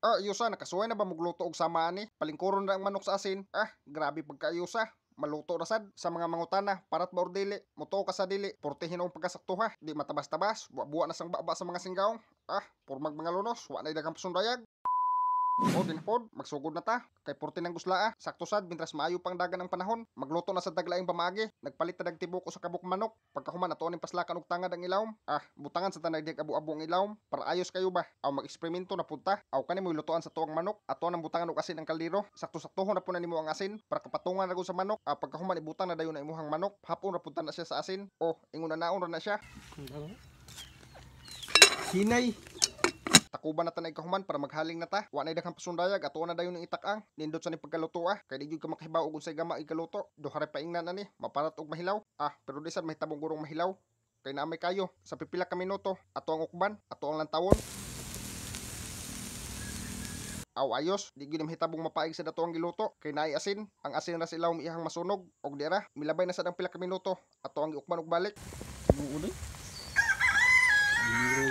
Ayusa, nakasuway na ba magluto og sama ani? Palingkuron ra ang manok sa asin. Ah, grabe pagkaayusa. Maluto ra sad sa mga mangutana, parat ba or dili? Mutuo ka sa dili, portihin ang pagkasaktuha, di matabas-tabas, buwa-buwa na sang baba sa mga singgawng. Ah, purmag mga lunos, wa na daghang pasundayag. O din pod, magsugod na ta. Kay porte ng guslaa, sakto sad mintras maayo pang dagan ang panahon. Magluto na sa daglaing pamaagi. Nagpalit ta tibok usa ka buok manok. Pagkahuman ato ning paslakan og tangad ang ilawom. Ah, butangan sa tanay dig abo-abo ang ilawom para ayos kayo ba. Aw mag-eksperimento na pud ta. Aw kani mo'y lutuan sa tuang manok. Ato nang butangan og asin ang kaldero. Sakto-saktohon na pud na nimo ang asin para kapatungan ra gud sa manok. Ah, pagkahuman ibutang na dayon na imuhang manok. Hapon ra pud ta na siya sa asin. Oh, ingon na naon ra na siya. Hinay. Takuban na tanay kahuman para maghaling na ta. Wa nay daghang pasundayag, ato na dayon ang itak-ang. Nindot sa ni pagkaluto ah. Kay di gyud ka makahibaw og unsay gama ikaluto. Duha ra paingnan ani, maparat og mahilaw. Ah, pero di sad mahitabong gurong mahilaw. Kay naa may kayo sa pipila ka minuto, ato ang ukban, ato ang lantawon. Aw ayos, di gyud mahitabong mapaig sa dato ang giluto kay naay asin. Ang asin ra sa ilawom iyang masunog og di ra milabay na sad ang pila ka minuto. Ato ang giukban og balik. Buo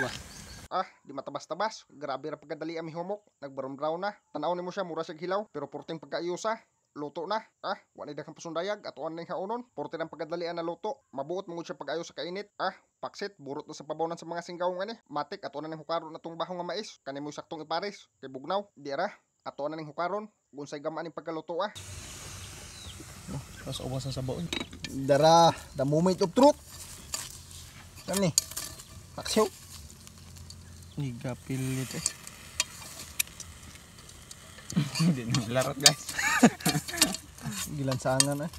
ba? Ah, di matabas-tabas. Grabe ra pagkadali ang mihumok. Nagbaron brown na. Tanaw nimo siya, mura siya hilaw. Pero porting pagkaayusa, luto na. Ah, wa na daghang pasundayag. Atuan na yung haonon. Porte ng pagkadalian na luto. Mabuot mangud siya pag-ayo sa kainit. Ah, paksit. Burot na sa pabawnan sa mga singgawong ani. Matik, atuan na ning hukaron na tong bahong nga mais. Kani mo'y saktong ipares. Kay bugnaw, di ra. Atuan na ning hukaron. Unsay gama ning pagkaluto ah. Oh, tas ubos ang sabaw. Dara, the moment of truth. Kani. Paksiw. Nigapilit eh. Hindi na malarot guys. Gilansangan eh.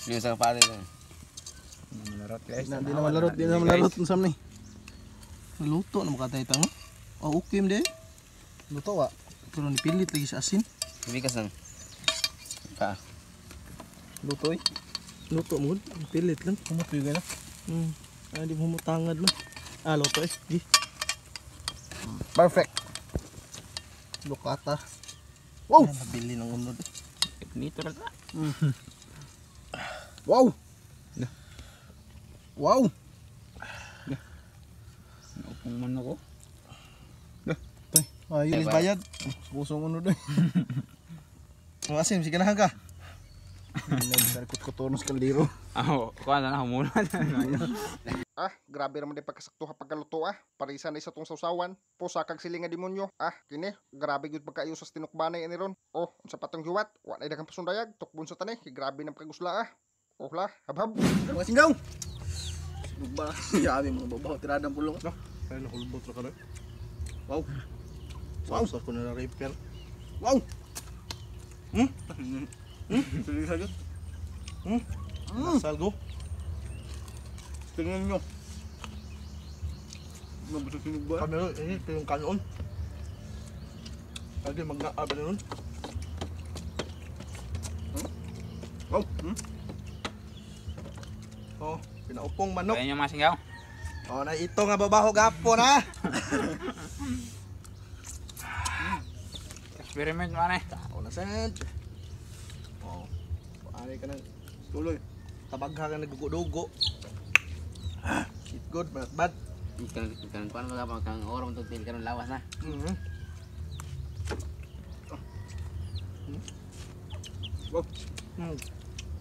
Hindi sa kapatid eh. Hindi na malarot guys. Di na malarot, di na malarot unsam ni. Luto na makatay tamo. Oh, okay mde. Luto wa. Pero nipilit lagi sa asin. Bigas lang. Pa. Luto eh. Luto mo, nipilit lang. Humot yun na. Ah, di mo humutangad man. Ah, luto eh. Gi. Perfect. Lukata. Wow! Ay, nabili ng unod eh. Nito ra ta. Wow! Wow! Naupong man ako. Tay, ayun is bayad. Kusong unod eh. Mga asin, sige na ka. Nagkut-kutonos kaldero. Aw, kuan na humuna. Ah, grabe raman di pagkasakto ha pagkaluto ah. Parisa na isa tong sausawan. Pusa kag sili nga demonyo. Ah, kini, grabe gyud pagkaayo sa tinukbanay ani ron. Oh, unsa patong hiwat? Wa nay daghang pasundayag. Tukbon sa tani, kay grabe nang pagkagusla ah. Oh la, habhab. Mga singgaw. Bugba. Yabi mga babaw tiradang pulong. No, ay nahulbot ra ka na. Wow. Wow, sa ko na repair. Wow. Sige sa gyud. Salgo. Tingnan nyo. Mabusog sinugba. Kami ron, eh, ito yung kanon. Lagi mag-aaba na nun. Wow. Oh, pinaupong manok. Kaya nyo mga singgaw. Oh, na ito nga babaho gapon ha. Experiment man eh. Tao na send. Oh, ari ka nang tuloy. Tabagha ka nagdugo-dugo. Eat good, but bad. Ikan kuan mga pa kang orom to til karon lawas na. Wow.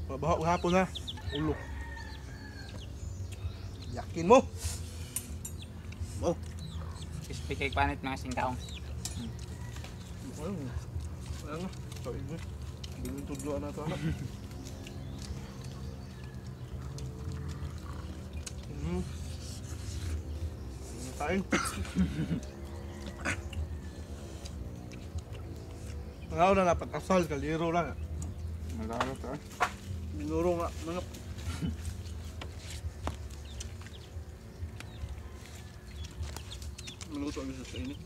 Babaho gapon ha. Ulo. Yakin mo. Wow. Crispy kay panit mga singgaw. Ayun. Ayun na. Tawid mo. Hindi mo tudloan na ito anak. Kain. Ang na dapat asal, kaliro lang. Malarot eh. Minuro nga manok. Maluto ang isa sa init.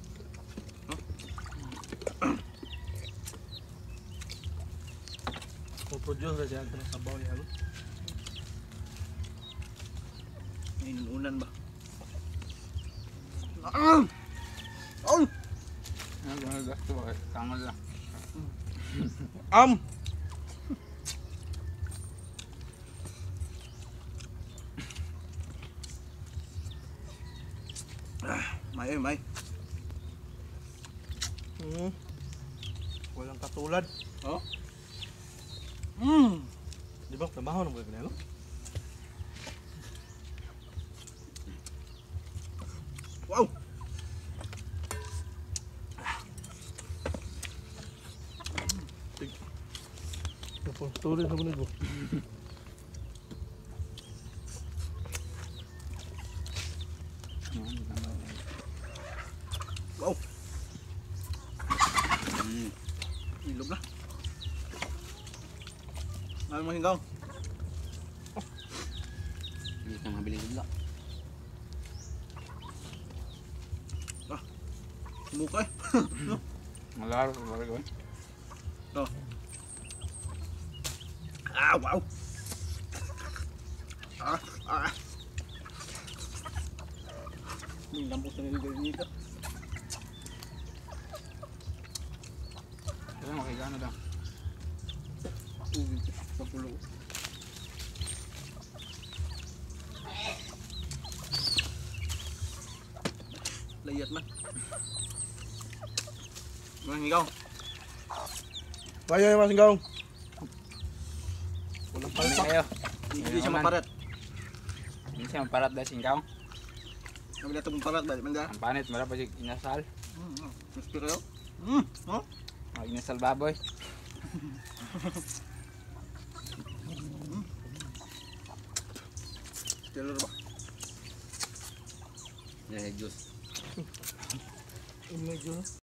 Mo-produce na siya ng sabaw niya. Ano? Inuunan ba? Ah! Oh! Ano gasto ba? Tangol lang. Am! May may. Walang katulad. Oh? Di ba? Trabaho na ba ganyan, no? Wow! Tuloy na ba? Wow! Ilog na. Ano mo hinggaw? Hindi ka mabili bigla. Mukha eh. Malaro ko ba gawin? Ah, wow! Ah, ah. May lambot na nilagay dito. Ito makigano daw. Uwi sa pulo. Layat man. Mga hingaw. Kaya yung mga hingaw. Walang Ano palpak. kayo? Hindi siya maparat. Hindi siya maparat dahil singkaw. Kami na itong parat ba? Manda? Ang panit, mara pa siya inasal. Crispy kayo? Mm. Oh? Mag inasal baboy. Taylor ba? Yan, juice. Medyo.